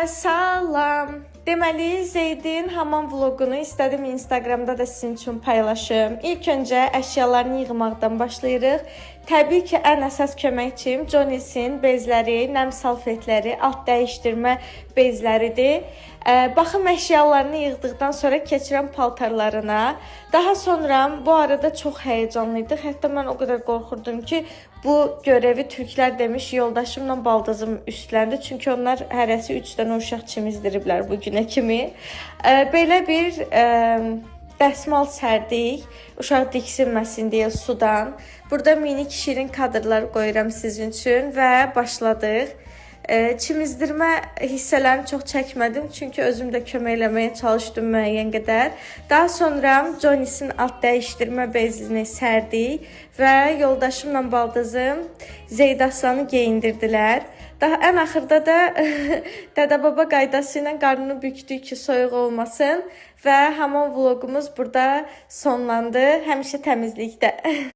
Hər kəsə salam. Deməli, Zeydin hamam vloqunu istədim Instagramda da sizin üçün paylaşım. İlk öncə əşyalarını yığmaqdan başlayırıq. Təbii ki, ən əsas köməkçim Jonis'in bezləri, nəm salfetləri, alt dəyişdirmə bezləridir. Baxım əşyalarını yığdıqdan sonra keçirəm paltarlarına. Daha sonra bu arada çox həyəcanlıydıq. Hətta mən o qədər qorxurdum ki, bu görevi türklər demiş yoldaşımla baldızım üstləndi. Çünki onlar hərəsi 3 dənə uşaq çimizdiriblər bu günə kimi. Belə bir dəsmal sərdik, uşaq diksinməsin deyə sudan. Burada minik şirin kadrlar qoyuram sizin üçün və başladıq. Çimizdirmə hissələrini çox çəkmədim, çünki özüm də kömək eləməyə çalışdım müəyyən qədər. Daha sonra Jonis'in alt dəyişdirmə bezini sərdik və yoldaşımla baldızım Zeyd Aslanı geyindirdilər. Daha ən axırda da dədə-baba qaydası ilə qarnını bükdük ki, soyuq olmasın və hamam vloqumuz burada sonlandı. Həmişə təmizlikdə.